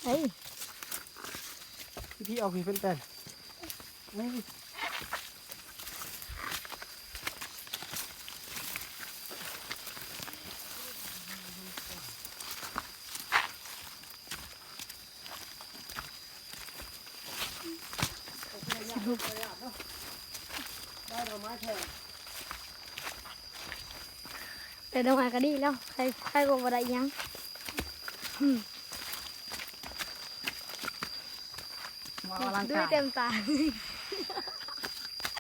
ເອີຍ ພີ່ໆ ເອົາພີ້ເປັນແປນ. ໄດ້ດອກໄມ້ກໍດີແລ້ວ ໃຄ ໃຄກໍບໍ່ໄດ້ຫຍັງ. ອືມ ມາອະລັງການ ດູເຕັມຕາ.